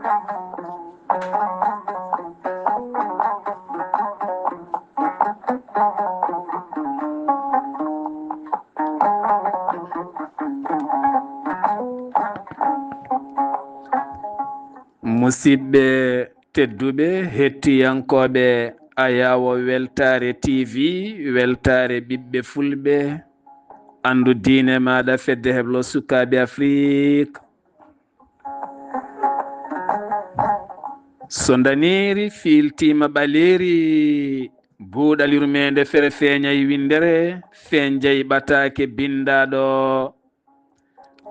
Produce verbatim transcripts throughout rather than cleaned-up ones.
Musidɓe tedduɓe, hettiyankooɓe Ayaawo Weltaare T V, Weltaare Ɓiɓɓe Fulɓe, Anndu Diine Maaɗa, Fedde Heblo Sukaaɓe Afrik. So ndaniiri fiiltiima ɓaleeri, buuɗal yurmeende fere feeñay winndere, feeñjay ɓataake binndaaɗo.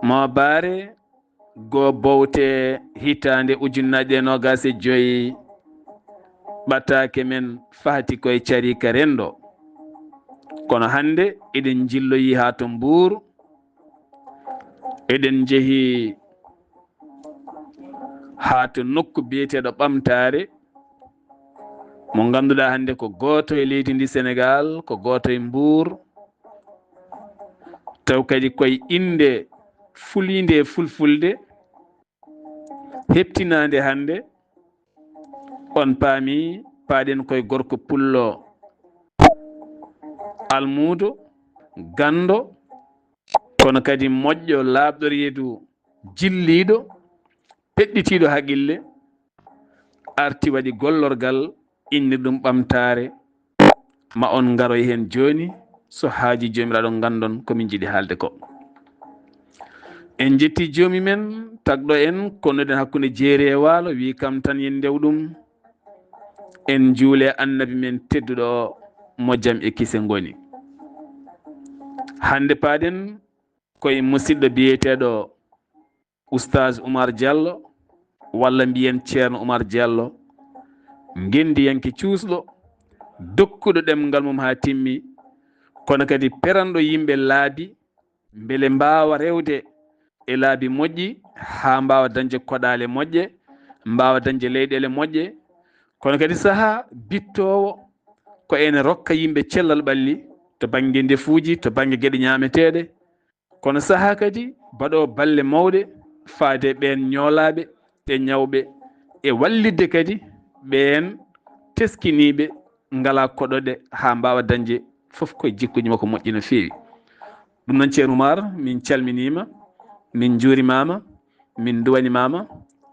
Moobaare goo bowte hitaande ujunnaje ɗiɗi e noogas e joy, ɓataake men fahati koye cariika renndo. Kono hannde eɗen njilloyi haa to Mbuur, eɗen njehi haa to nokku biyeteeɗo Ɓamtaare, mo ngannduɗaa hannde ko gooto e leydi ndi Senegaal, ko gooto e Mbuur, taw kadi koye innde fuliinde e fulfulde, heɓtinaande hannde. On paami, paaɗen koye gorko pullo almuudo, ganndo, kono kadi moƴƴo, laaɓɗo reedu, jilliiɗo, peɗɗitiiɗo haqille, arti waɗi gollorgal innir ɗum Ɓamtaare. Ma on ngaroy heen jooni, so haaji Joomiraaɗo, nganndon ko min njiɗi haalde ko. En njetti Joomi men, tagɗo en, konnuɗen hakkunde jeeri e waalo, wi kam tan yen ndew ɗum. En njuule Annabi men tedduɗo o, mo jam e kise ngoni. Hannde paaɗen koye musidɗo biyeteeɗo Oustaz Oumar Diallo, walla mbiyen Ceerno Oumar Diallo, ngenndiyanke cuusɗo, dokkuɗo ɗemngal mum haa timmi, kono kadi peranɗo yimɓe laabi, mbele mbaawa rewde e laabi moƴƴi, haa mbaawa dañde koɗaale moƴƴe, mbaawa dañde leyɗeele moƴƴe, kono kadi sahaa bittoowo ko ene rokka yimɓe cellal ɓalli to bannge ndefuuji, to bannge geɗe ñaameteeɗe, kono sahaa kadi baɗoowo balle mawɗe faade ɓeen ñoolaaɓe e ñawɓe, e wallitde kadi ɓeen teskiniiɓe ngalaa koɗoɗe haa mbaawa dañde fof koye jikkuuji makko moƴƴi no feewi. Ɗum noon, Ceerno Oumar, min calminiima, min njuurimaama, min nduwanimaama.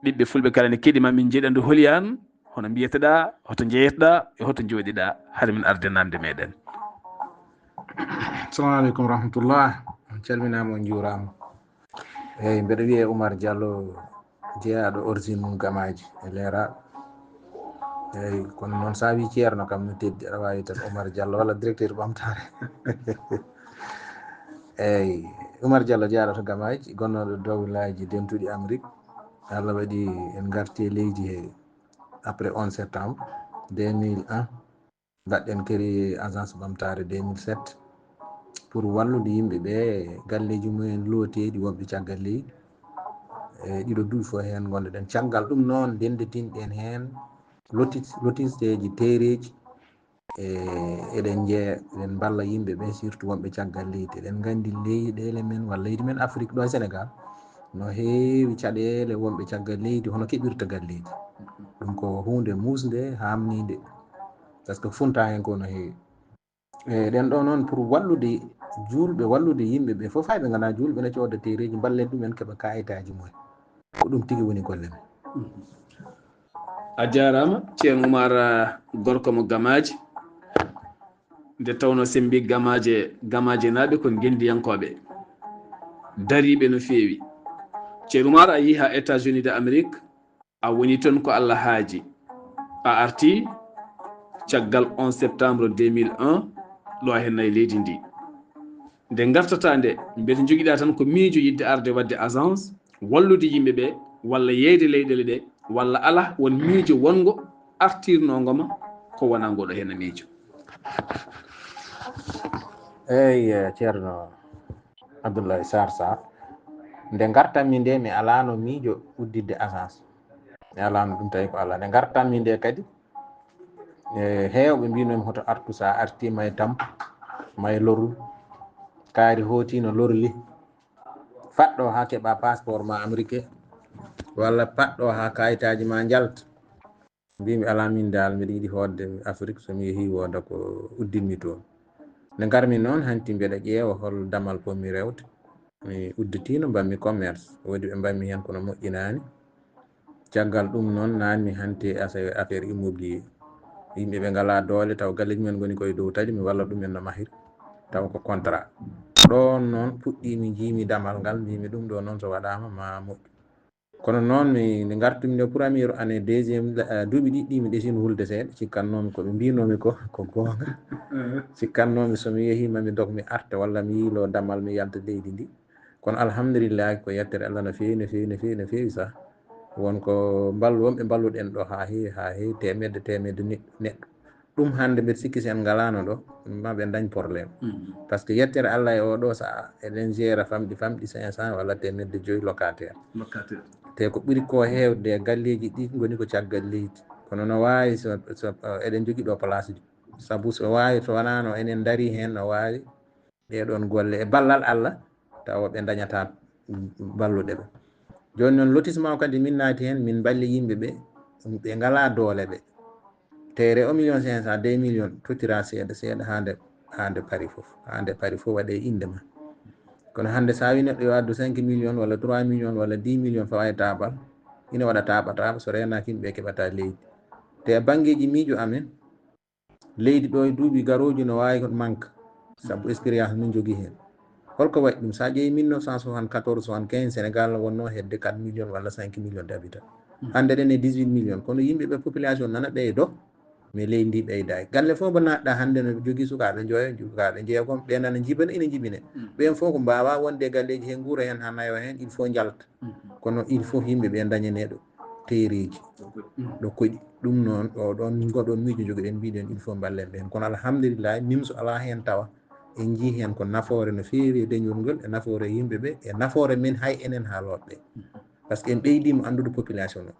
Ɓiɓɓe fulɓe kala ne keɗii ma, min njiɗa ndu holi aan, hono mbiyeteɗaa, hoto njeyeteɗaa, e hoto njooɗiɗaa, hade min arde naamnde meɗen. Assalamu aleykum warahmatullah. On calminaama, on njuuraama. Eeyi, mbeɗa wiyee Oumar Diallo, jeyaaɗo origine mum Gamaaji e Leeraaɓe. Eeyi, kono noon so a wii Ceerno kam no teddi, aɗa waawi tan Oumar Diallo walla directeur Ɓamtaare. Eeyi, Oumar Diallo jeyaaɗo to Gamaaji, gonnooɗo Dowlaaji Dentuɗi Amérique. Allah waɗi en ngarti e leydi he après onze septembre deux mille un. Mbaɗɗen créé agence Ɓamtaare deux mille sept pour wallude yimɓe ɓe galleeji mumen looteeɗi, wonɓe caggal leydi. E ɗiɗo duuɓi fof heen ngonnoɗen. Caggal ɗum noon, ndennditinɗen heen lotis-, lotisteeji teereeji. E eɗen njeya, eɗen mballa yimɓe ɓe, surtout wonɓe caggal leydi. Eɗen nganndi leyɗeele men walla leydi men Afrik ɗo e Senegaal, no heewi caɗeele wonɓe caggal leydi, hono keɓirta galleeji. Ɗum ko huunde muusnde, haamniinde, par ce que funta heen ko no heewi. E ɗen ɗo noon pour wallude juulɓe, wallude yimɓe ɓe fof, hay ɓe nganaa juulɓe, ne cooda teereeji, mballen ɗumen keɓa kaayitaaji mumen. Ko ɗum tigi woni golle men. A jaaraama, Ceerno Oumar, ah, gorko mo Gamaaji. Nde tawnoo so en mbii Gamaaje, Gamaajenaaɓe ko ngenndiyankooɓe, dariiɓe no feewi. Ceerno Oumar, a yehii haa États-Unis de Amérique, a woni toon ko Allah haaji. A artii caggal onze septembre deux mille un, ɗo heen e leydi ndi. Nde ngartataa nde, mbete njogiɗaa tan ko miijo yiɗde arde waɗde agence, wallude yimɓe ɓe, walla yeeyde leyɗeele ɗe, walla alaa, won miijo wonngo artirnoongo ma ko wonaa ngoɗo heen miijo? Eeyi, eh, Ceerno Abdoulaye Sarr Sarr, nde ngartanmi nde, mi alaano miijo udditde agence. Mi alaano ɗum, tawi ko Allah. Nde ngartanmi nde kadi, e, heewɓe mbinomi hoto artu, so a artii may tampu, may loru, kaari hooti no lorli. Faɗɗo haa keɓa passeport ma américain, walla paɗɗo haa kayitaaji ma njalta. Mbimi alaa, min dal mbiɗa yiɗi hootde Afrik, so mi yehii wooda ko uddinmi toon. Nde ngarmi noon, hanti mbeɗa ƴeewa hol damal potmi rewde. Mi udditiino, mbaɗmi commerce. Woodi ɓe mbaɗmi heen kono moƴƴinaani. Caggal ɗum noon, naatmi hanti e affaire immobilier. Yimɓe ɓe ngalaa doole, taw galleeji men ngoni koye dow tali, mi walla ɗum en no mahiri, taw ko contrat. Ɗoon noon puɗɗiimi, njiimi damal ngal, mbimi ɗum ɗo noon so waɗaama ma moƴƴu. Kono noon mi, nde ngartumi nde première année, deuxième, eh, duuɓi ɗiɗi ɗi mi ɗesino hulde seeɗa, cikkannoomi ko ɓe mbiinoomi ko, ko goonga. Cikkannoomi so mi yehii ma mi dog mi arta walla mi yiilo damal mi yalta leydi ndi. Kono alhamdulillahi ko yettere Allah no feewi, no feewi, no feewi, no feewi sah. Won ko mballu, wonɓe mballuɗen ɗo haa heewi, haa heewi, teemedde, teemedde neɗɗo, neɗɗo. Ɗum hannde mbeɗa sikki si en ngalaano ɗo, ma ɓe ndañ problème. Par ce que yettere Allah e oo ɗoo sahaa, eɗen jeera famɗi, famɗi cinq cents walla teemedde joyi locataire. Locataire. Te ko ɓuri ko heewde e galleeji ɗi ngoni ko caggal leydi. Kono no waawi so, so, eh, eɗen jogii ɗo place ji. Sabu so waawi, so wanaano enen ndarii heen, no waawi ɗee ɗoon golle e ballal Allah, tawa ɓe ndañataa balluɗe ɓe. Jooni noon, lotissement o kadi min naati heen, min mballi yimɓe ɓe, ɓe ngalaa doole ɓe. Teere o million cinq cents, deux millions, tottira seeɗa, seeɗa haa nde, haa nde pari fof. Haa nde pari fof waɗe innde ma. Kono hannde so a wii neɗɗo yo addu cinq millions walla trois millions walla dix millions fawa e taabal, ina waɗa taaɓa taaɓa, so reenaaki yimɓe keɓataa leydi. Te e banngeeji miijo amen, leydi ɗo e duuɓi garooji no waawi manque, sabu expérience min jogii heen. Holko waɗi ɗum? So a ƴeewi mille neuf cent soixante-quatorze, soixante-quinze, Sénégal no wonnoo hedde quatre millions walla cinq millions d'habitants. Hannde eɗen e dix-huit millions. Kono yimɓe ɓe, population nana ɓeydo, mais leydi ndi ɓeydaaki. Galle fof mbo naatɗa hannde no jogii sukaaɓe njoyo, sukaaɓe jeegom, ɓe nana njibina, ina njibine. Ɓeen fof ko mbaawaa wonde e galleeji heen, nguura heen haa nayo heen, il faut njalta. Kono il faut yimɓe ɓe ndañanee ɗo teereeji, ɗo koɗi. Ɗum noon, o ɗoon, ngoɗoon miijo njogiɗen, mbiɗen il faut mballen ɓeen. Kono alhamdulillahi, nimso alaa heen tawa. En njii heen ko nafoore no feewi e leñol ngol, e nafoore yimɓe ɓe, e nafoore men hay enen haalooɓe ɓe. Par ce que en ɓeydiima anndude population o.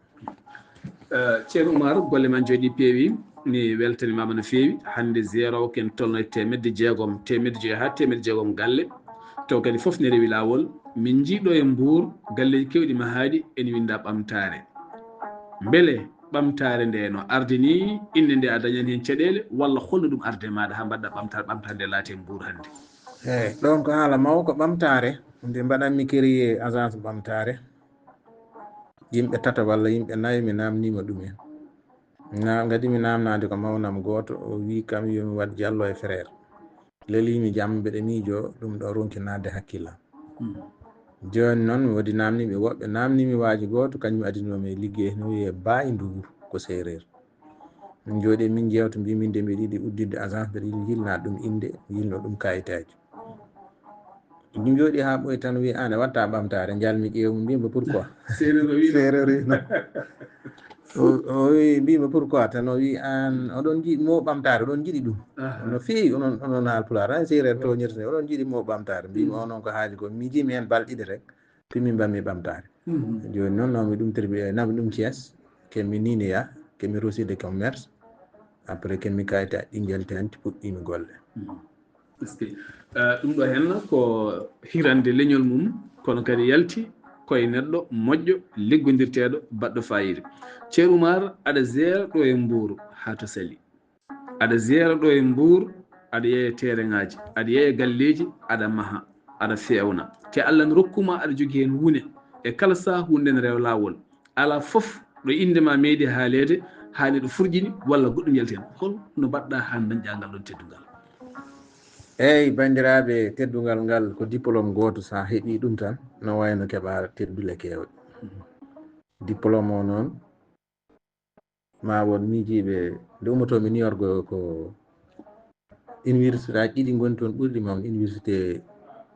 Eh, Ceerno Umar, golle ma njooɗii peewi, mi weltanimaama no feewi. Hannde zéro ko en tolno e teemedde jeegom, teemedde joyi haa teemedde jeegom galle. Taw kadi fof ne rewi laawol. Min njii ɗo e Mbuur, galleeji keewɗi mahaaɗi, ene winnda Ɓamtaare. Mbele Ɓamtaare nde no arde ni, innde nde a dañan heen caɗeele, walla holno ɗum arde maaɗa haa mbaɗɗa Ɓamtaare, Ɓamtaare nde laati e Mbuur hannde? Eey, ɗoon ko haala mawko, Ɓamtaare. Nde mbaɗanmi créer agence Ɓamtaare, yimɓe tato walla yimɓe nayo mi naamniima ɗum en. Na, ngadimi naamnaade ko mawnam gooto, o wii kam yo mi waɗ Jallo e Frère. Leliimi jam, mbeɗa miijo ɗum ɗo ronki naatde hakkillam. Jooni noon mi woodi naamniiɓe woɓɓe, naamniimi waaji gooto, kañum adinoomi e liggey, no wiyee Baay Ndugu, ko seereer. Min njooɗii, min njeewta, mbii min de mbiɗa yiɗi udditde agence, mbiɗa yiɗi yilna ɗum innde, yilno ɗum kayitaaji. Min njooɗii haa ɓooyi tan, wii, "Aan a waɗtaa Ɓamtaare." Njalmi ƴeew mo, mbii mo, "Pourquoi?" Seereer o wii no. Seereer o wii no. O, o wii, mbii mo, "Pourquoi?" Tan o wii, "Aan oɗon njiɗi mo Ɓamtaare, oɗon njiɗi ɗum?" No feewi, onon, onon Haalpulaar, aan seereer tooñirta, oɗon njiɗi mo Ɓamtaare. Mbii mo, "Onon ko haali ko." Miijii mi heen balɗe ɗiɗi rek. Pimi mbaɗmi Ɓamtaare. Jooni noon nawmi ɗum tribu-, nawmi ɗum Thiès, kemi Nineya, kemi reçu de commerce. Après kemi kayitaaji ɗi njalti hanti, puɗɗiimi golle. Est-ce que, eh, ɗum ɗo heen ko hirande leñol mum, kono kadi yalti koye neɗɗo moƴƴo, liggondirteeɗo, baɗɗo faayiida. Ceerno Umar, aɗa jeera ɗo e Mbuur haa to Saly. Aɗa jeera ɗo e Mbuur, aɗa yeeya teereŋaaji, aɗa yeeya galleeji, aɗa maha, aɗa feewna. Te Allah ne rokku ma, aɗa jogii heen huune. E kala sahaa huunde ne rewa laawol. Alaa fof ɗo innde ma meeɗi haaleede, haa neɗɗo furƴini walla goɗɗum yalti heen. Hol no mbaɗɗa haa ndañɗaa ngal ɗoon teddungal? Eey, banndiraaɓe, teddungal ngal ko diplôme gooto, so a heɓii ɗum tan, no wayno keɓaa teddule keewɗe. Diplôme o noon, ma won miijiiɓe, nde ummotoomi New York ko université aji ɗiɗi ngoni toon ɓurɗi mawde, université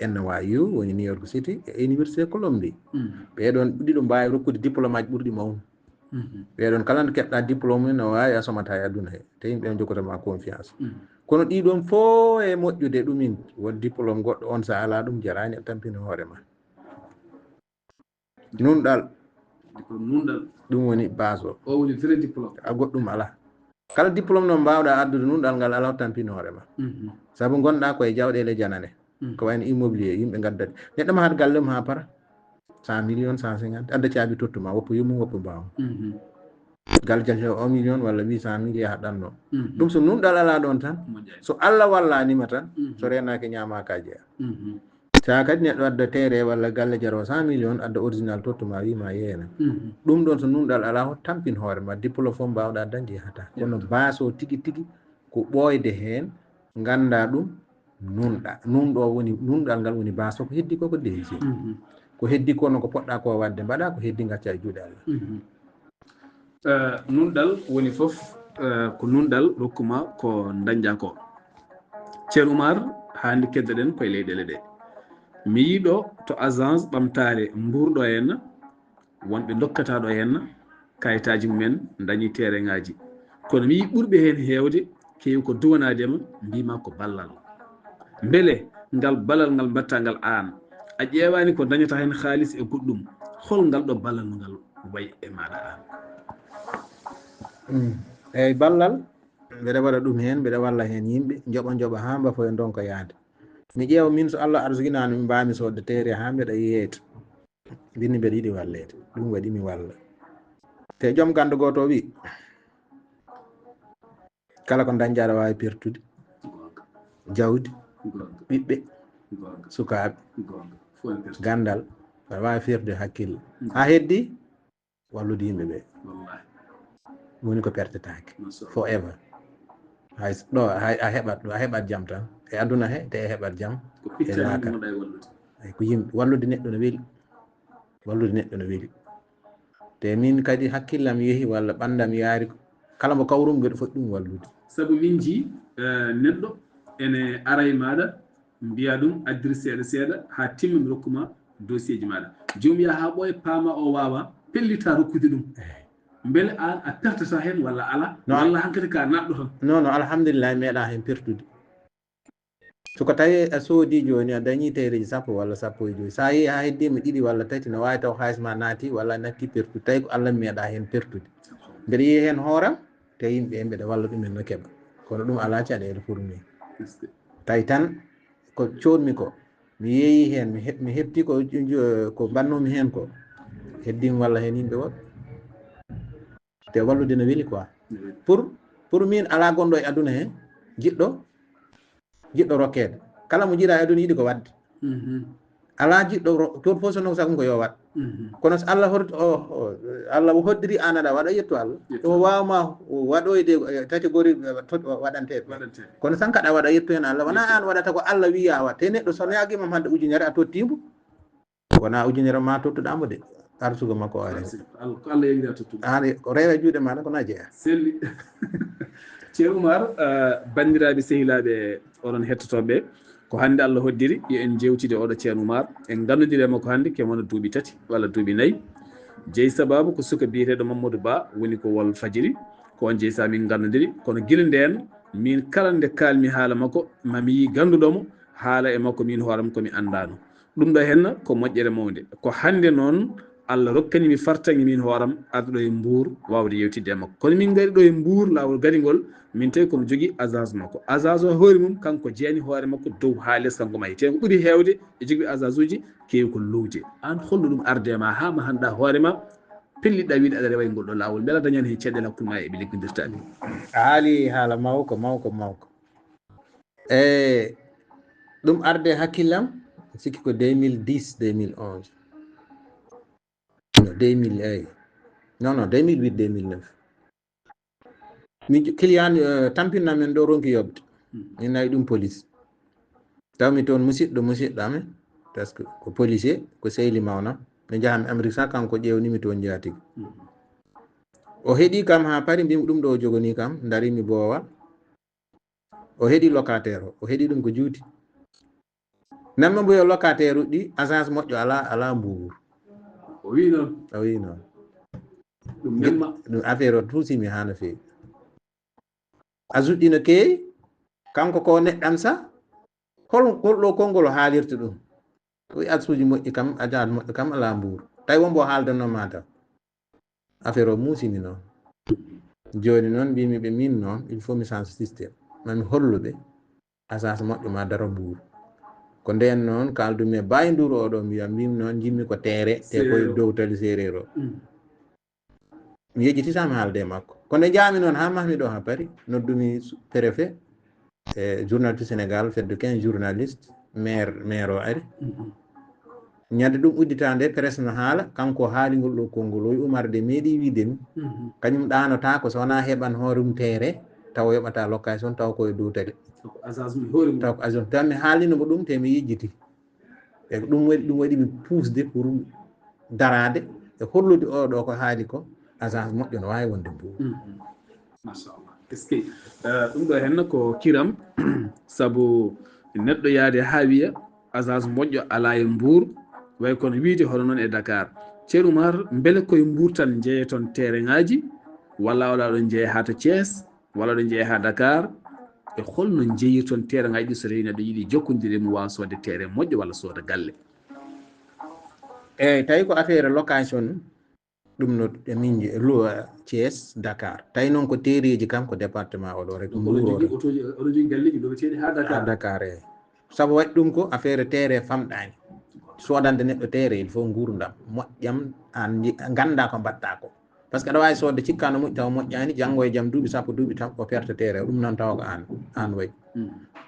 N Y U woni New York City e université Columbia. Ɓee ɗoon ɗiɗo mbaawi rokkude diplôme aji ɓurɗi mawde. Ɓee ɗoon kala nde keɓɗa diplôme no waawi a somataa e aduna he, te yimɓe on jokkata ma confiance. Kono ɗii ɗoon fof e moƴƴude ɗumin, won diplôme goɗɗo on so a alaa ɗum jaraani a tampini hoore ma. Nunɗal. Diplôme nunɗal. Ɗum woni base o. O woni vrai diplôme. A goɗɗum alaa. Kala diplôme noon mbaawɗa addude nunɗal ngal alaa tampini hoore ma. Sabu ngonɗa koye jawɗeele janane. Ko wayno immobilier, yimɓe ngaddata. Neɗɗo mahat galle mum haa para. Cent millions, cent cinquante, adda caabi tottu ma, woppa yummum, woppa mbaawam. Gal jaje o million walla huit cent mille yaha ɗanno. Ɗum so nunɗal alaa ɗon tan. So Allah wallaanima tan, so reenaaki ñaamaaka a jeya. Sa kadi neɗɗo adda terrain walla galle jaro cent million, adda original tottu ma, wi ma yeena. Ɗum ɗon so nunɗal alaa, ho tampin hoore ma, diplôme fof mbawɗa dañde yahata. Kono baaso tigi tigi ko ɓooyde heen, ngannda ɗum, nunɗa. Nunɗo woni, nunɗal ngal woni baaso, ko heddi ko ko D G. Ko heddi ko no ko poɗɗa ko waɗde mbaɗa, ko heddi ngacca e juuɗe Allah. Eh, nunɗal woni fof, eh, ko nunɗal rokkuma ko dañƴa ko. Ceerno Oumar, hannde keddoɗen koye leyɗeele ɗe. Mi yiiɗo to agence ɓamtaare mbuurɗo henna, wonɓe dokkata ɗo henna, kayitaaji mumen, dañi tereŋaaji. Kono mi yii ɓurɓe heen heewde, keewi ko duwanaade ma, mbiima ko ballal. Mbele ngal ballal ngal mbaɗta ngal aan, a ƴeewaani ko dañata heen haalis e goɗɗum, hol ngal ɗo ballal ngal wayi e maaɗa aan? Mm. Eyi, ballal, mbeɗa waɗa ɗum heen, mbeɗa walla heen yimɓe, njoɓa njoɓa haa mbafoya ndonka yahde. Mi ƴeewa min so Allah arsukinaano mi mbaami soodde terrain haa mbeɗa yeeyta. Mbinni mbeɗa yiɗi walleede. Ɗum waɗi mi walla. Te joom ganndo gooto o wi, kala ko dañƴa aɗa waawi pertude. Jawdi, ɓiɓɓe, sukaaɓe, ganndal, aɗa waawi firde hakkille. Haa heddi wallude yimɓe ɓe. Ɗum woni ko pertetaake. Forever. Hay s-, ɗo, hay a heɓat, a heɓat jam tan. E aduna he, te a heɓat jam. E laakara. Eyi, ko yimɓe, wallude neɗɗo no weli. Wallude neɗɗo no weli. Te min kadi hakkillam yehi walla ɓandam yaari ko. Kala mo kawrum mbeɗa foti ɗum wallude. Sabu min njii, eh, neɗɗo ene ara e maaɗa, mbiya ɗum addir seeɗa seeɗa haa timma mi rokkuma dossier ji maaɗa. Joom yaha haa ɓooya paama o waawa pellita rokkude ɗum. Mbele aan a pertata heen walla alaa? Walla hankadi ka naatɗo tan? Non, non, alhamdulillahi meeɗa heen pertude. So ko tawi a soodi jooni a dañi tereji sappo walla sappo e joyi, sa yehi ha heddi mi ɗiɗi walla tati, no wawi taw hayis ma naati walla a natti pertude, tawi ko Allah mi meeɗa hen pertude. Mbeɗa yeehi hen hooram, te yimɓe mbeɗa walla ɗumen no keɓa, kono ɗum ala caɗele pour min. Tawi tan ko coodmi ko mi yeeyi hen, mi heɓ-, mi heɓti ko, ko mbannumi hen ko, heddimi walla hen yimɓe woɓɓe. Te wallude no weli quoi. Pour, pour min ala gonɗo e aduna he jiɗɗo jiɗɗo rokkeede. Kala mo jiɗa e aduna yiɗi ko waɗde. Ala jiɗɗo ro-, toon fof so non sago ko yo waɗ. Kono so Allah hor-, o, o, Allah o hoddiri an aɗa waɗa yetto Allah. Ɗum wawma waɗoyde, eh, tati gori, eh, to-, waɗanteɓe. Kono tan kaɗa waɗa yetto hen Allah. Wona an waɗata ko Allah wiya waɗ. Te neɗɗo so ñaagima hande ujunere a tottimbo. Wona ujunere ma tottuɗa mo de. Arsugo makko o ari. Ko Allah yewira tottuɗo. Ari ko rewa juuɗe maɗa ko na jeeya. Selli. Ceerno Oumar, eh, banndiraaɓe sehilaaɓe oɗon hettotooɓe, ko hannde Allah hoddiri yo en jewtide oɗo Ceerno Oumar. En nganndondiri e makko hannde ke wona duuɓi tati walla duuɓi nayi. Jeyi sababu ko suka biyeteeɗo Mamadou Ba woni ko Wal Fajiri. Ko on jeyi sa min nganndondiri. Kono gila ndeen min kala nde kaalmi haala makko ma mi yii gannduɗo mo haala e makko min hooram ko mi anndaano. Ɗum ɗo henna ko moƴƴere mawnde. Ko hannde noon Allah rokkani mi fartaŋŋe min hooram arde ɗo e Mbuur waawde yewtidde e makko. Kono min ngari ɗo e Mbuur laawol garingol, min tawi komo jogii agence makko. Agence o hoore mum kanko jeyani hoore makko dow haa les kanko mahi. Te ko ɓuri heewde e jogɓe agence uji keewi ko luwde. Aan holno ɗum arde ma haa ma hannda hoore ma pellitɗa wiide aɗa rewa e ngol ɗo laawol mbela dañani heen caɗeele hakkunde ma e ɓe liggodirta ɓe? A haali haala mawko, mawko, mawko. E ɗum arde hakkillam, sikki ko deux mille dix, deux mille onze. Non, deux mille, eyi. Non, non, deux mille huit, deux mille neuf. Mi jo-, client, eh, tampinna men ɗo ronki yoɓde. Min nawi ɗum police. Tawmi toon musidɗo, musidɗo amen. Parce que ko policier, ko sehli mawna. Min njahami Amérique sa kanko ƴeewnimi toon njaatigi. O heɗi kam haa pari, mbimi ɗum ɗo o jogoni kam, darimi boowal. O heɗi locataire o, o heɗi ɗum ko juuti. Namno mbo yo locataire uɗɗi, agence moƴƴo ala, ala Mbuur. O wi noon. O wi noon. Ɗum memma. Ɗum affaire o tuusimi haa no feewi. Agence uɗɗi no keewi, kanko ko neɗɗam sa, hol, hol ɗo konngol o haalirta ɗum? O wi agence uji moƴƴi kam, agence moƴƴo kam ala Mbuur. Tawi wonbo o haaldanno ma taw. Affaire o muusini noon. Jooni noon mbimi ɓe min noon, il faut mi change système. Ma mi hollu ɓe agence moƴƴo ma daro Mbuur. Ko ndeen noon kaaldumi e Baye Ndour oɗo, mbiya mbimi noon, njimmi ko teere te koye dow tali séeréer o. Mi yejjiti sam haalde e makko. Ko nde njaami noon haa mahmi ɗo haa Paris, noddumi préfet e journaliste Sénégal, fedde quinze journaliste, maire, maire o ari. Ñande ɗum udditaande, presse no haala, kanko haali ngol ɗo konngol, o wi Umar de meeɗi wiide mi, kañum ɗaanotaako so wonaa heɓan hoore mum teere, taw o yoɓata location, taw koye dow télé. Taw ko agence mum hoore mum. Taw ko agence. Taw mi haalnino mo ɗum, te mi yejjiti. E ko ɗum waɗi, ɗum waɗi mi puusde pour daraade e hollude oɗo ko haali ko, agence moƴƴo no waawi wonde Mbuur. Machallah. Est-ce que, eh, ɗum ɗo henna ko kiram, sabu neɗɗo yaade haa wiya agence moƴƴo alaa e Mbuur, way kono wiide hono noon e Dakar. Ceerno Umar, mbele koye Mbuur tan njeeyaton tereŋaaji, walla oɗa ɗo njeeya haa to Thiès, walla ɗo njeeya haa Dakar? E holno njeeyirton tereŋaaji ɗi so tawii neɗɗo yiɗi jokkondire mum waawa soodde tere moƴƴo walla sooda galle? Eeyi, tawi ko affaire location, ɗum no e min nje-, luwa Thiès, Dakar. Tawi noon ko tereeji kam ko département oɗo rek. Donc, oɗon njogii otooji, oɗon njogii galleeji loweteeɗi haa Dakar? Haa Dakar, eeyi. Sabu waɗi ɗum ko affaire tere famɗaani. Soodande neɗɗo tere, il faut nguurndam. Moƴƴam, aan nji-, nganndaa ko mbaɗtaa ko. Par ce que aɗa waawi soodde cikkaa no moƴƴi tawa moƴƴaani, janngo e jam duuɓi sappo, duuɓi tan o perte tere, ɗum noon tawa ko aan, aan waɗi.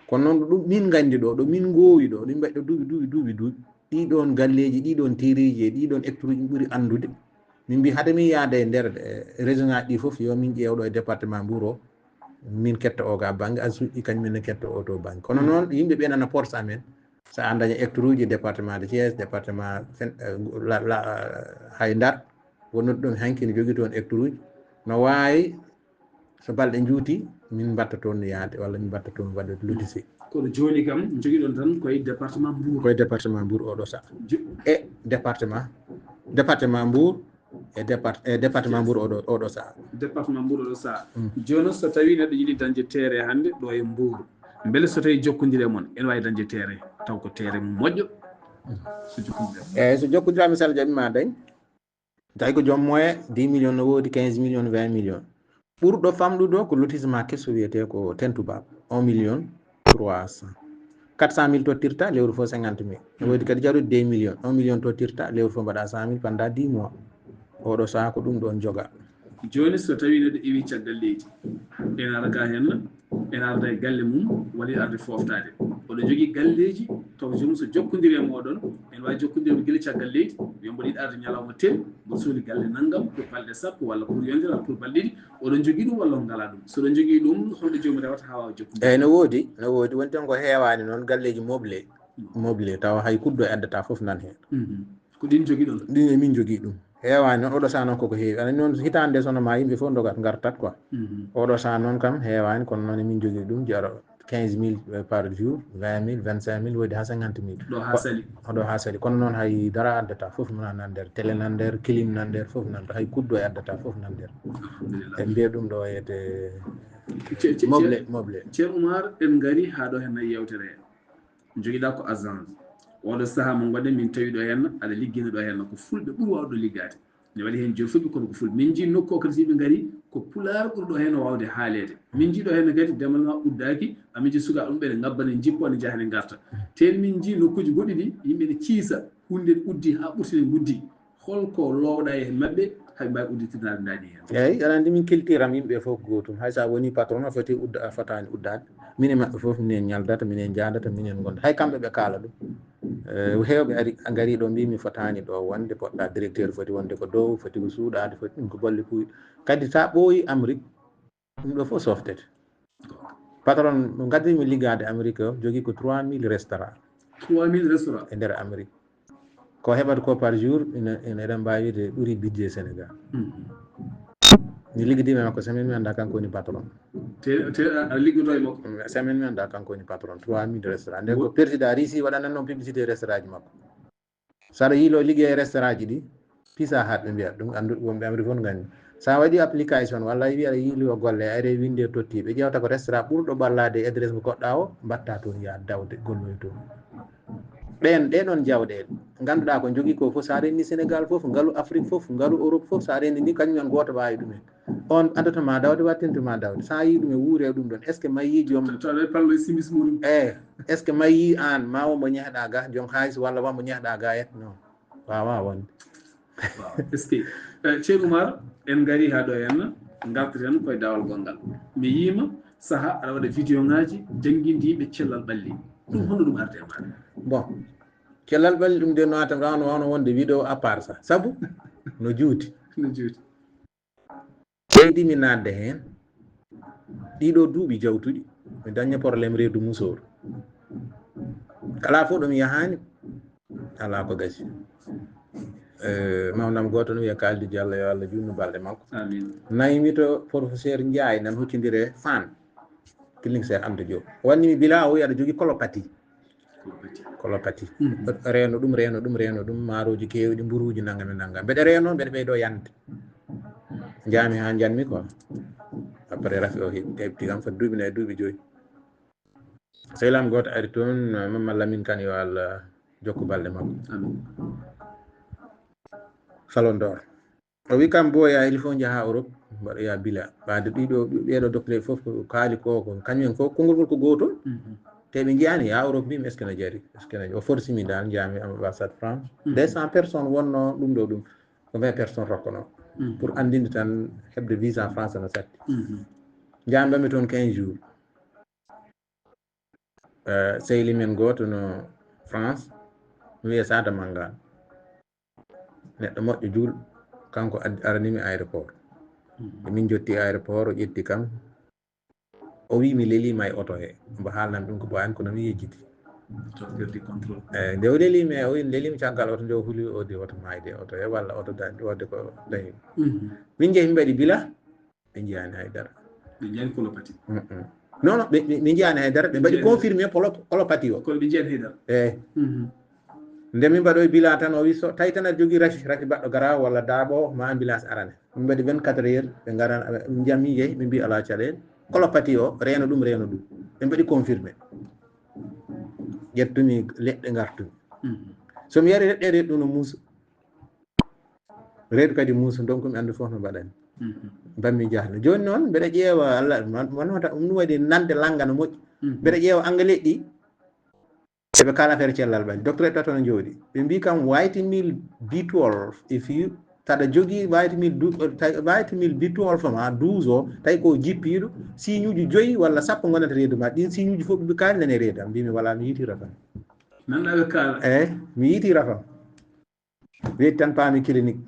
Kono noon ɗo ɗum min nganndi ɗo, ɗo min ngoowi ɗo, ɗo min mbaɗi ɗo duuɓi, duuɓi, duuɓi, duuɓi. Ɗii ɗoon galleeji, ɗii ɗoon tereeji e ɗii ɗoon hectareeji ɓuri anndude. Min mbi hade min yaada e nder, eh, région ŋaaji ɗi fof, yo min ƴeew ɗo e département Mbour o, min ketta o ga bannge, agence uji ɗi kañum en ne ketta o to bannge. Kono noon yimɓe ɓe nana porsa men, so a daña hectareeji département de Thiès, département Sen-, eh, la, la, hay Ndar, wonno ɗum hanki ne jogii toon hectareeji, no waawi so balɗe njuuti, min mbatta toon yaade, walla min mbatta toon waɗde lotissé. Kono jooni kam, njogiɗon tan koye département Mbour. Koye département Mbour oɗo saha. Jo- E département, département Mbour, e départ-, e département Mbour oɗo, oɗo saha. Département Mbour oɗo saha. Mm. Jooni so tawii neɗɗo yiɗi dañde tere hannde ɗo e Mbour, mbele so tawii jokkondire mon, ene waawi dañde tere, taw ko tere mum moƴƴo? Mm. So jokkondire mon. Eeyi, so jokkondire, misal jaɓi ma dañ. Tawi ko joom moyen, dix millions no woodi, quinze millions, vingt millions. Ɓurɗo famɗude o ko lotissement keso wiyetee ko Tentuba, un million trois cent. Quatre cent mille tottirta, lewru fof cinquante mille. No woodi kadi jarude deux millions, un million tottirta, lewru fof mbaɗa cent mille pendant dix mois. Oɗo saha ko ɗum ɗoon joga. Jooni so tawii neɗɗo iwi caggal leydi, ene ara ga heen, ene arda e galle mum, walla arde fooftaade. Oɗo jogii galleeji, taw joomum so jokkondiri e mooɗon, ene waawi jokkondirde gila caggal leydi, wiya mboɗo yiɗi arde ñalawma tel, mboɗo sohli galle nanngam pour balɗe sappo walla pour yonde walla pour balɗe ɗiɗi. Oɗon jogii ɗum walla on ngalaa ɗum? So oɗon jogii ɗum, holɗo joomum rewata haa waawa jokkondirde? Eeyi, no woodi, no woodi. Woni tan ko heewaani noon galleeji meublé, meublé, tawa hay kuddo e addata fof nan heen. Mhm. Ko ɗin jogiɗon? Ɗin e min jogii ɗum. Heewaani noon, oɗo saha noon koko heewi. Aɗa anndi noon, hitaande nde so no ma yimɓe fof ndogat, ngartat quoi. Mhm. Oɗo saha noon kam heewaani, kono noon e min jogii ɗum, jaro quinze mille, eh, par jour, vingt mille, vingt-cinq mille, woodi haa cinquante mille. Ɗo haa sali. Ko ɗo haa sali. Kono noon hay dara addata, fof mum nan nder, télé nan nder, clim nan nder, fof nan, hay kuddo e addata, fof nan nder. Alhamdulillah. En mbiya ɗum ɗo wiyete Ce-, ce-, meublé, ce-, meublé. Ceerno Oumar, en ngari haa ɗo heen e yewtere. Njogiɗaa ko agence. Oɗo saha mo ngonɗen min tawi ɗo heen, aɗa liggina ɗo heen, ko fulɓe ɓuri waawde liggaade. Ne waɗi heen jooni fof ɓe kono ko fulɓe. Min njii nokku o kadi so yimɓe ngari, ko pulaar ɓuri ɗo heen waawde haaleede. Min njii ɗo heen kadi demal ma uddaaki, amin njii sukaaɓe ɗum ɓe ne ngabbana, njippo, ne njaha, ne ngarta. Teen min njii nokkuuji goɗɗi ɗi, yimɓe ne ciisa, huunde ne uddi haa ɓurti ne nguddi. Holko loowɗaa e maɓɓe, hay mbaawi udditinaade ndaañi heen? Eeyi, aɗa anndi min culture am yimɓe fof ko gootum. Hay so a woni patron, a foti udda, a fotaani uddaade. Minen maɓɓe fof, minen ñaldata, minen njaadata, minen ngonda. Hay kamɓe ɓe kaala ɗum. Eh, heewɓe ari, ngari ɗo mbi mi fotaani ɗo wonde, poɗɗa directeur foti wonde ko dow, foti ko suuɗaade, foti ɗum ko bolle puuy. Kadi so a ɓooyi Amérique, ɗum ɗo fof softete. Patron mo ngaddirmi liggaade Amérique o jogii ko trois mille restaurant. Trois mille restaurant? E nder Amérique. Ko heɓata ko par jour, ina, ina, eɗen mbaawi wiide ɓuri budget Sénégal. Mhm. Mi liggidiima e makko semaine, mi anndaa kanko woni patron. Te, te a, a liggoto e makko? Mm, semaine, mi anndaa kanko woni patron. Trois mille restaurant. Nden ko président Russie waɗanan noon publicité restaurant ji makko. So aɗa yiilo liggey e restaurant ji ɗi, Pizza Hut ɓe mbiyata ɗum, annduɓe wonɓe Amérique fof no nganndi. So a waɗi application walla a wiyi aɗa yiilo golle, a ari winnde totti, ɓe ƴeewta ko restaurant ɓurɗo ɓallaade e adresse mo koɗɗa o, mbaɗta toon yaha dawde golloy toon. Ɓen ɗe ɗon jawɗeele ngannduɗaa ko jogii ko fof, so a renndi Sénégal fof, ngalu Afrique fof, ngalu Europe fof, so a renndi ndi, kañum en gooto waawi ɗum en. On addata ma dawde, wattinta ma dawde. So a yii ɗum e wuure ɗum ɗon, est ce que mayyii joom? Tawa pallo e simis muɗum. Eyi, est ce que mayyii aan, ma won mo ñehɗaa ga, joom haalis walla won mo ñehɗaa ga et non. Waawaa wonde. Waaw, est ce que, eh, Cheikh Oumar, en ngari haa ɗo en, ngartaten koye daawal gonngal. Mi yiima saha aɗa waɗa vidéo ŋaaji, jannginde yimɓe cellal ɓalli. Ɗum honno ɗum arde e maaɗa? Bon, cellal ɓalli ɗum de no atam rawno wawno wonde vidéo à part ça. Sabu no juuti. No juuti. Ɓeydi mi naatde heen. Ɗiɗo duuɓi jawtuɗi, mi daña problème reedu musooru. Kala fof ɗo mi yahaani, alaa ko gasi. Eh, mawnam gooto no wiya Kaldi Diallo, yo Allah juutnu balɗe makko. Amin. Nayi mi to professeur Ndiaye, nan huccondire Fann, clinique Cheikh Anta Diop. Wanni mi bila o wiya aɗa jogii colopathie. Colopathie. Colopathie. Mhm. Reeno ɗum, reeno ɗum, reeno ɗum, maaroji keewɗi, mburuuji, nanngam e nanngam. Mbeɗa reeno, mbeɗa ɓeydo yande. Njaami haa njanmi quoi. Après rafi o he-, heɓti kam foti duuɓi nayi, duuɓi joyi. Sehil am gooto ari toon, Mamma Lamine Kane, yo Allah jokku balɗe makko. Amin. Salon d'or. O wi kam, boya, il faut njaha Europe, mbaɗoya bila. Ɓaade ɗiɗo, ɓeeɗo docteur fof ko kaali ko, ko kañum en fof, konngol ngol ko gootol. Mhm. Te ɓe njiyaani ya Europe, mbimi, est ce que no jari? Est ce que no, o forcimi dal, njaami ambassade France. Mhm. Deux cents personnes wonno ɗum ɗo ɗum. Ko vingt personnes rokkono. Mhm. Pour anndinde tan heɓde visa France no satti. Mhm. Njaami mbaɗmi toon quinze jours. Eh, sehli men gooto no France, mi wiya Sada Manga. Neɗɗo moƴƴo juulɗo, kanko addi, arani mi aéroport. Mhm. Nde min jotti aéroport, o ƴetti kam. O wi mi leliima e oto he. Mbo haalnan ɗum ko ɓooyaani, kono mi yejjiti. Docteur du contrôle. Eh, nde o leliimi, o wi leliimi caggal oto nde, o huli o di oto maayde oto he, walla oto dañi, wadde ko dañi. Mhm. Min njehi, min mbaɗi bila. Ɓe njiyaani hay dara. Ɓe njiyaani colopathie. Mm-mm. Non, non, ɓe, ɓe, ɓe njiyaani hay dara. Ɓe mbaɗi confirmé polo-, colopathie o. Kono ɓe njiyaani hay dara. Eyi. Mhm. Nde min mbaɗo e bila tan, o wi so tawi tan aɗa jogii rafi, rafi baɗɗo garaawo walla daaɓo, ma ambulance arane. Min mbaɗi vingt-quatre heures, ɓe ngarani, ɓe njami yehi, ɓe mbi alaa caɗeele. Colopathie o, reeno ɗum, reeno ɗum. Ɓe mbaɗi confirmé. Ƴettumi leɗɗe, ngartumi. Mhm. So mi yari leɗɗe, reedu ɗum no muusa. Reedu kadi muusa, donc mi anndu fof no mbaɗani. Mhm. Mbammi jahno. Jooni noon, mbeɗa ƴeewa, Allah, man, man wata, ɗum waɗi nande lannga no moƴƴi. Mhm. Mbeɗa ƴeewa angle ɗi, eɓe kaala affaire cellal ɓalli. Docteur e tato no jooɗi. Ɓe mbi kam, vitamin B twelve, if you, saɗa jogii vitamin du-, ta-, vitamin B twelve ma, douze o, tawi ko jippiiɗo, signe uji joyi walla sappo ngonata reedu ma. Ɗin signe uji fof ɓe kaali nani e reedu am. Mbimi, wala, mi yiiti rafam. Nanɗa ɓe kaala. Eyi, mi yiiti rafam. Weeti tan paami clinique.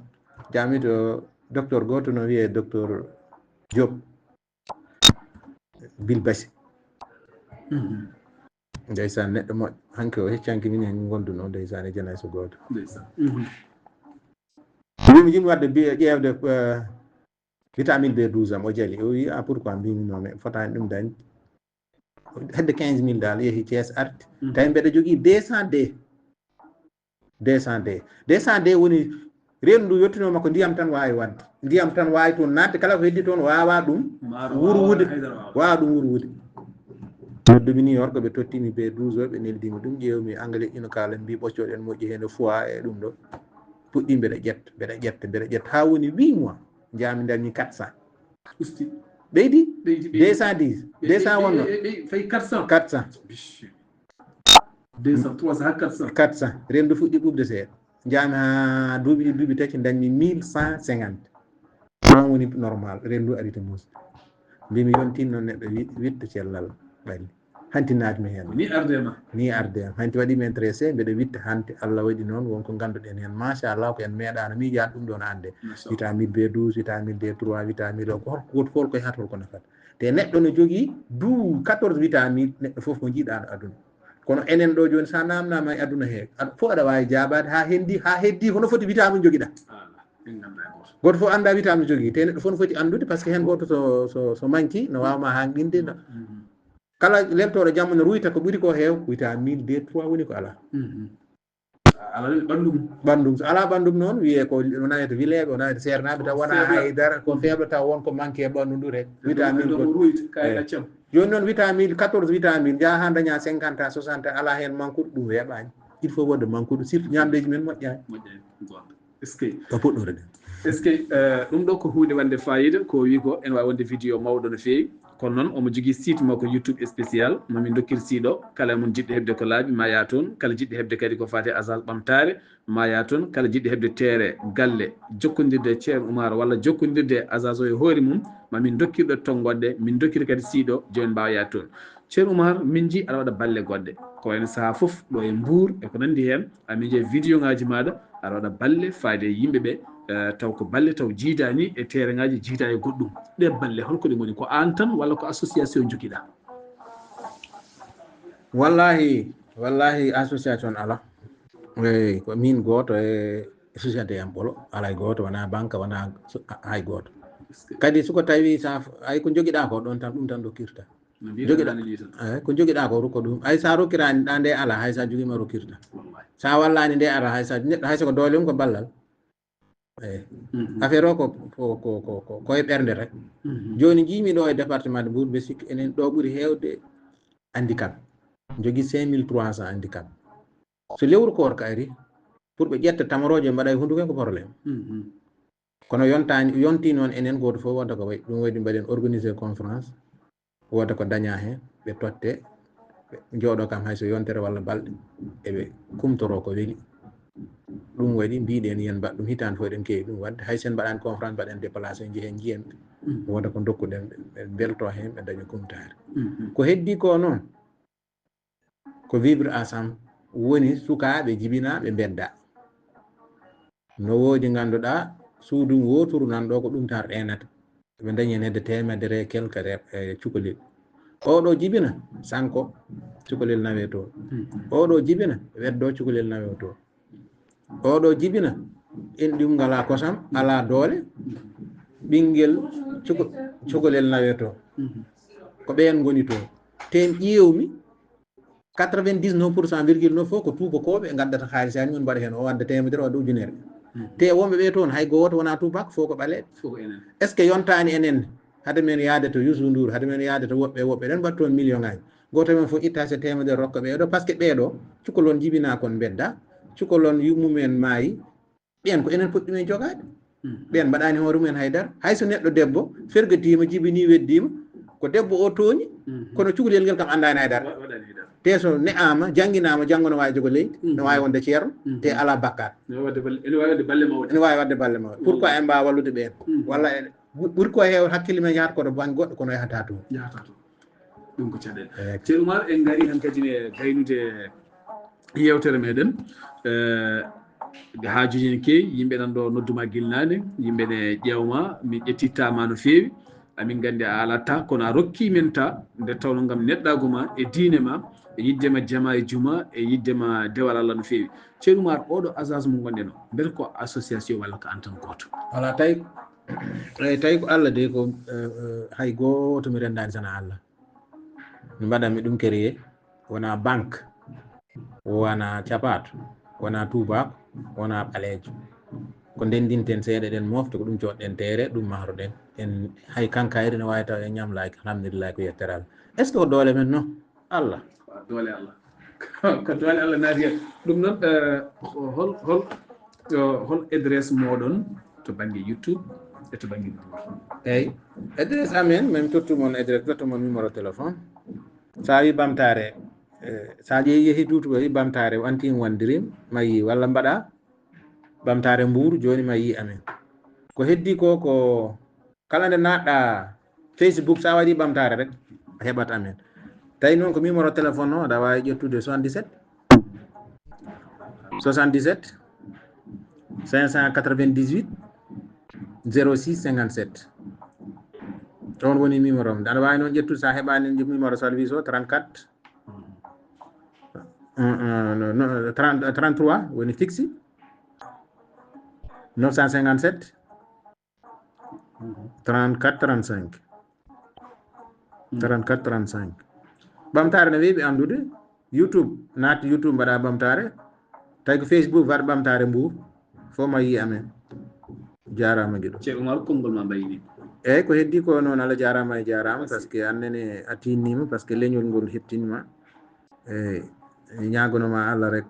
Jaami to docteur gooto no wiyee docteur Diop. Bilbasi. Mhm. Ndeysaan, neɗɗo moƴƴo. Hanke o heccanki min hen ngondunoo, ndeysaan, e janayso gooto. Ndeysaan. Mhm. Min mi jimi wadde bi-, ƴeewde, eh, vitamine B douze am, o jali. O wi, "Ah, pourquoi?" Mbimi, "Non, mais fotaani ɗum dañ." Hedde quinze mille dal, yehi Thiès, arti. Mhm. Tawi mbeɗa jogii deux cents D. Deux cents D. Deux cents D woni reendu ndu yottinoo makko ndiyam tan waawi waɗde. Ndiyam tan waawi toon naatde, kala ko heddi toon waawaa ɗum wurwude. Waawaa ɗum wurwude. Noddumi New York, ɓe tottimi B douze o, ɓe neldimi ɗum, ƴeewmi angle ino kaala, mbi ɓoccoɗen moƴƴi heen e foie e ɗum ɗo. Puɗɗi mbeɗa ƴetta, mbeɗa ƴetta, mbeɗa ƴetta, haa woni huit mois. Njaami ndañmi quatre cents. Usti. Ɓeydi? Ɓeydi, ɓeydi. Deux cent dix. Ɓe-, deux cents ɓe-, wonno. Ɓe-, ɓe-, fayi quatre cents. Quatre cents. Bish. Deux cents, trois cents, haa quatre cents. Quatre cents. Reendu fuɗɗi ɓuuɓde seeɗa. Njaami haa duuɓi ɗiɗi, duuɓi tati, ndañmi mille cent cinquante. Ɗum woni normal. Reendu ari to muusi. Mbimi yontin noon neɗɗo wi-, witta cellal ɓalli. Hanti naatmi heen. Ni arde ma. Ni arde am. Hanti waɗi mi intéressé, mbeɗa witta hanti. Allah waɗi noon, won ko ngannduɗen heen. Machallah, ko en meeɗaano miijaade ɗum ɗoon hannde. Machallah. Vitamine B douze, vitamine D trois, vitamine o, ko hol-, ko hol ko e hat hol ko nafata. Te neɗɗo no jogii du quatorze vitamine, neɗɗo fof ko njiiɗaano aduna. Kono enen ɗo jooni, so a naamnaama e aduna he, aɗa, fof aɗa waawi jaabaade haa hendi, haa heddi, hono foti vitamine jogiɗaa? Ala, en nganndaa e gooto. Gooto fof anndaa vitamine jogii, te neɗɗo fof no foti anndude, parce que heen gooto so, so, so manki, no waawa ma hanqinde, no. Mhm. Kala leltooɗo jamma no ruyta ko ɓuri ko heew, vitamine D trois woni ko alaa. Mhm. Alaa ɓanndum. Ɓanndum. So alaa ɓanndum noon, wiyee ko wonaa e to Wileeɓe, wonaa e to Seernaaɓe, taw wonaa hay dara, ko feeble taw won ko manque e ɓanndu ndu rek. Vitamine ko ruyta, kay accam. Jooni noon vitamine, quatorze vitamine, njaha haa ndaña cinquante à soixante, alaa heen manquuɗo, ɗum weeɓaani. Il faut wonde mankuɗo, surtout ñamleeji men moƴƴaani. Moƴƴaani, goonga. Est-ce que Ko puɗɗoore ɗen. Est-ce que euh, ɗum ɗo ko huunde wonde faayiida, ko wi ko ene waawi wonde vidéo mawɗo no feewi, kono noon omo jogii site makko YouTube spécial, mamin dokkir siiɗo, kala mon jiɗɗo heɓde ko laaɓi ma yaa toon, kala jiɗɗo heɓde kadi ko faati e agence ɓamtaare ma yaa toon, kala jiɗɗo heɓde terrain, galle, jokkondirde e Ceerno Oumar walla jokkondirde e agence o e hoore mum, mamin dokkir ɗo tonngoɗe, min dokkir kadi siiɗo, jooni mbaawa yaa toon. Ceerno Oumar, min njii aɗa waɗa balle goɗɗe, ko wayno sahaa fof ɗo e Mbuur e ko nanndi heen, amin njiya vidéo ngaaji maaɗa, aɗa waɗa balle faade e yimɓe ɓe, eh, taw ko balle taw jiidaani e terrain ngaaji, jiidaa e goɗɗum. Ɗe balle holko ɗe ngoni? Ko aan tan walla ko association njogiɗaa? Wallahi, wallahi association ala. Eyi, ko min gooto e société am ɓolo, alaa e gooto, wonaa banque, wonaa so-, hay gooto. Kadi so ko tawi sa f-, ay ko njogiɗaa ko ɗon tan, ɗum tan dokkirta. No Jogiɗa. Mbiɗa ni tan. Eyi, ko njogiɗaa ko rokko ɗum. Ay sa rokkiraani ɗa nde alaa, hay sa jogiima rokkirta. Wallahi. Sa wallaani nde alaa, hay sa neɗɗo, hay so ko doole mum ko ballal. Eyi. Mhm. Affaire o ko, ko, ko, ko, ko, ko e ɓernde rek. Mhm. Jooni njiimi ɗo e département de Mbour, mbe sikki enen ɗo ɓuri heewde handicap. Jogii cinq mille trois cents handicap. So lewru koorka ari, pour ɓe ƴetta tamarooje mbaɗa e hunduko en ko problème. Mhm. Kono yontaani, yontii noon enen gooto fof wonta ko wayi. Ɗum waɗi mbaɗen organiser conférence, wonta ko dañaa heen, ɓe totte, ɓe njooɗo kam hay so yontere walla balɗe, eɓe kumtoroo ko weli. Ɗum waɗi mbiɗen yen mbaɗ ɗum, hitaande fof eɗen keewi ɗum waɗde. Hay so en mbaɗaani conférence, mbaɗen déplacé, njehen njiyen ɓe. Mhm. Wonta ko ndokkuɗen ɓe, ɓe mbeltoo heen, ɓe daña kumtaare. Mhm. Ko heddii ko noon, ko vivre ensemble, woni sukaaɓe jibinaaɓe mbedda. No woodi ngannduɗaa suudu wooturu nan ɗo ko ɗum tan reenata. Ɓe dañi heen hedde teemedere e quelque re-, e cukalel. Oɗo jibina, sanko, cukalel nawe toon. Mhm. Oɗo jibina, weddo, cukalel nawe toon. Oɗo jibina, en ɗum ngalaa kosam, alaa doole, ɓinngel cuko-, cukalel nawe toon. Mhm. Ko ɓeen ngoni toon. Te en ƴeewmi, quatre-vingt-dix-neuf pour cent virgule neuf fof ko tuubakooɓe ngaddata haalis, ani on mbaɗa heen, o wadda teemedere, o wadda ujunere. Mhm. Te wonɓe ɓe toon, hay gooto wonaa tuubaako, fof ko ɓaleeɓe. Fof ko enen. Est-ce que yontaani enen, hade men yaade to Youssou Ndour, hade men yaade to woɓɓe, woɓɓe, eɗen mbaɗ toon million ngaaji. Gooto men fof itta so teemedere rokka ɓeeɗo, parce que ɓeeɗo, cukalon jibinaa kon mbedda, cukalon yummumen maayi, ɓeen ko enen poti ɗumen jogaade. Mhm. Ɓeen mbaɗaani hoore mumen haydara. Hay so neɗɗo debbo fergitiima, jibinii, weddiima, ko debbo o tooñi, Mhm. kono cukalel ngel kam anndaani haydara. Wa-, waɗaani haydara. Te so ne'aama, jannginama, janngo no waawi jogo leydi, Mhm. no waawi wonde ceerno, Mhm. te alaa bakkaat. Ene waawi wadde balle mawɗe. Ene waawi wadde balle mawɗe. Pourquoi en mbaawa wallude ɓeen? Mhm. Walla en, bu-, ɓuri ko heew hakkille men yahata ko to bannge goɗɗo, kono yahata toon. Yahata toon. Ɗum ko caɗeele. Eyi. Ceerno Oumar, en ngarii hankadi e gaynude yeewtere meɗen. Eh, haajuuji ne keewi, yimɓe nan ɗo nodduma gilnaade, yimɓe ne ƴeewma, min ƴettitta ma no feewi. Amin nganndi a alatta, kono a rokki men ta, nde tawno ngam neɗɗaagu ma, e diine ma, e yiɗde ma jama e juma, e yiɗde ma dewal Allah no feewi. Ceerno Oumar, oɗo agence mo ngonɗen o, mbele ko association walla ko aan tan gooto? Voilà, tawi, eyi, tawi ko Allah de ko, eh, eh, hay gooto mi renndaani sana Allah. Mi mbaɗa mi ɗum créé, wonaa banque, wonaa capaato, wonaa tuubaako, wonaa ɓaleejo. Ko ndenndinten seeɗa, eɗen moofta, ko ɗum coodɗen teere, ɗum mahroɗen. En, hay kankayri ne waawi taw en ñamlaaki, alhamdulillahi, ko yettere Allah. Est-ce que ko doole men? Non. Allah. Ko doole Allah. Ko doole Allah naati heen. Ɗum noon, eh, hol, hol, eh, hol adresse mooɗon to bannge YouTube e to bannge Google? Eyi. Adresse amen, min tottu mon adresse, tottu mon numéro téléphone. So a wi Bamtaare, eh, so a ƴeewi, yehi duutuɓe, wi Bamtaare, o anti wondirim, ma yi, walla mbaɗa Bamtaare Mbuur, jooni ma yi amen. Ko heddi ko, ko kala nde naatɗa Facebook, so a waɗi Bamtaare rek, a heɓat amen. Tawi noon ko numéro téléphone o, aɗa waawi ƴettude soixante-dix-sept, soixante-dix-sept, cinq cent quatre-vingt-dix-huit, zéro six cinquante-sept. Ɗoon woni numéro am. Aɗa waawi noon ƴettude, so a heɓaani numéro service o, trente-quatre, un, un, no, no, trente, trente-trois woni fixe, neuf cent cinquante-sept, trente-quatre trente-cinq. Trente-quatre trente-cinq. Bamtaare ne weeɓi anndude. YouTube, naat YouTube mbaɗa Bamtaare. Tawi ko Facebook, waɗ Bamtaare Mbuur. Fof ma yi amen. Jaaraama giɗo. Ceerno Oumar, konngol ma mbayni. Eeyi, ko heddi ko noon, Allah jaaraama e jaaraama, parce que aan nene a tiinnima, parce que leñol ngol heɓtinima. Eeyi, mi ñaagono ma Allah rek.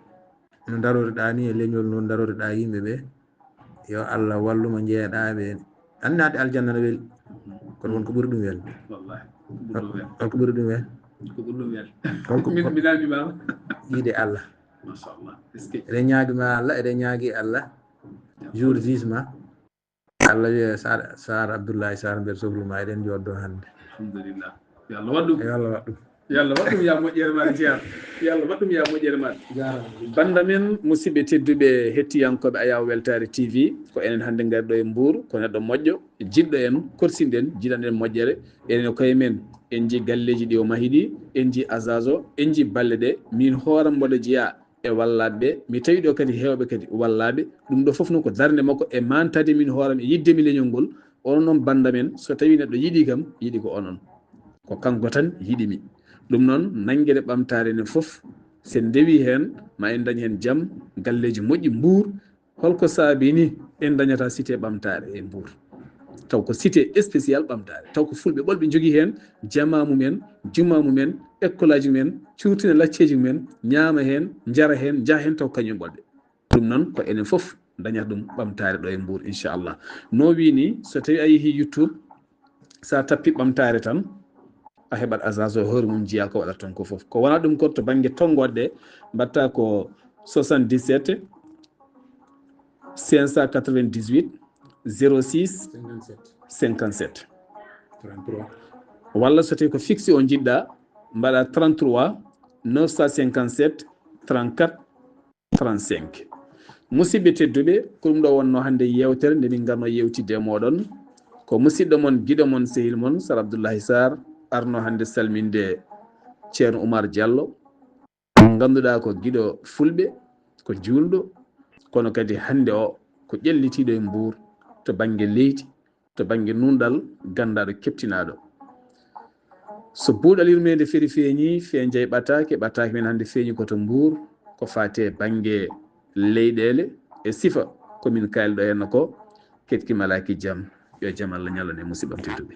no ndaroriɗaa ni e leñol, no ndaroriɗaa yimɓe ɓe. Yo Allah wallu mo njeeɗaaɓe en. Annaade aljanna no weli. Kono won ko ɓuri ɗum welde. Wallahi. Ko ɓuri ɗum welde. Won ko ɓuri ɗum welde. Ko ɓuri ɗum welde. Won ko Min, min almima. Yiide Allah. Machallah. Est-ce que Eɗen ñaagima Allah, eɗen ñaagi Allah. Jour jugement. Allah wiya Sar, Sar Abdoulaye Sar mbeɗa sohlu ma, eɗen jooɗo hannde. Alhamdulillah. Yo Allah waɗ ɗum. Yo Allah waɗ ɗum. Yo Allah waɗ ɗum ya moƴƴere ma, Sar. Yo Allah waɗ ɗum ya moƴƴere ma. Jaaraama. Bannda men, musidɓe tedduɓe, hettiyankooɓe Ayaw Weltaare T V, ko enen hannde ngari ɗo e Mbuur, ko neɗɗo moƴƴo, jiɗɗo en, korsinɗen, jiɗanɗen moƴƴere. Enen e koye men, en njii galleeji ɗi o mahi ɗi, en njii Azazo, en njii balle ɗe, min hooram mboɗo jeyaa e wallaaɓe ɓe. Mi tawi ɗo kadi heewɓe kadi wallaaɓe. Ɗum ɗo fof noon ko darnde makko e maantaade min hooram e yiɗde mi leñol ngol. Onon noon bannda men, so tawii neɗɗo yiɗii kam, yiɗi ko onon. Ko kanko tan yiɗi mi. Ɗum noon, nanngere ɓamtaare enen fof, so en ndewii heen, ma en ndañ heen jam, galleeji moƴƴi, Mbuur. Holko saabii ni en ndañataa cité ɓamtaare e Mbuur? Taw ko cité spécial ɓamtaare. Taw ko fulɓe ɓolɓe njogii heen jamaa mumen, jumaa mumen, ekkolaaji mumen, cuurtina lacceeji mumen, ñaama heen, njara heen, njaha heen, taw kañum ɓolɓe. Ɗum noon ko enen fof ndañata ɗum ɓamtaare ɗo e Mbuur, inchallah. No wii ni, so tawii a yehii YouTube, so a tappii ɓamtaare tan, a heɓat Azazo hoore mum, njiyaa ko waɗata toon ko fof. Ko wonaa ɗum ko to bannge tonngoode, mbaɗta ko soixante-dix-sept, cinq cent quatre-vingt-dix-huit, zéro six, cinquante-sept. Cinquante-sept. Trente-trois. Walla so tawii ko fixe o njiɗɗa, mbaɗa trente-trois, neuf cent cinquante-sept, trente-quatre, trente-cinq. Musidɓe tedduɓe, ko ɗum ɗo wonno hannde yeewtere nde min ngarno yeewtidde e mooɗon. Ko musidɗo mon, giɗo mon, sehil mon, Sar Abdoulaye Sar, arno hannde salminde Ceerno Oumar Diallo. Ngannduɗaa ko giɗo fulɓe, ko juulɗo, kono kadi hannde o ko ƴellitiiɗo e Mbuur to bannge leydi, to bannge nunɗal, ganndaaɗo, keɓtinaaɗo. So buuɗal yurmeende feri feeñi, feenjay ɓataake, ɓataake men hannde feeñi ko to Mbuur, ko faati e bannge leyɗeele e sifa ko min kaalɗo heen ko, keɗki malaaki jam. Yo jam Allah ñallan e musidɓam tedduɓe.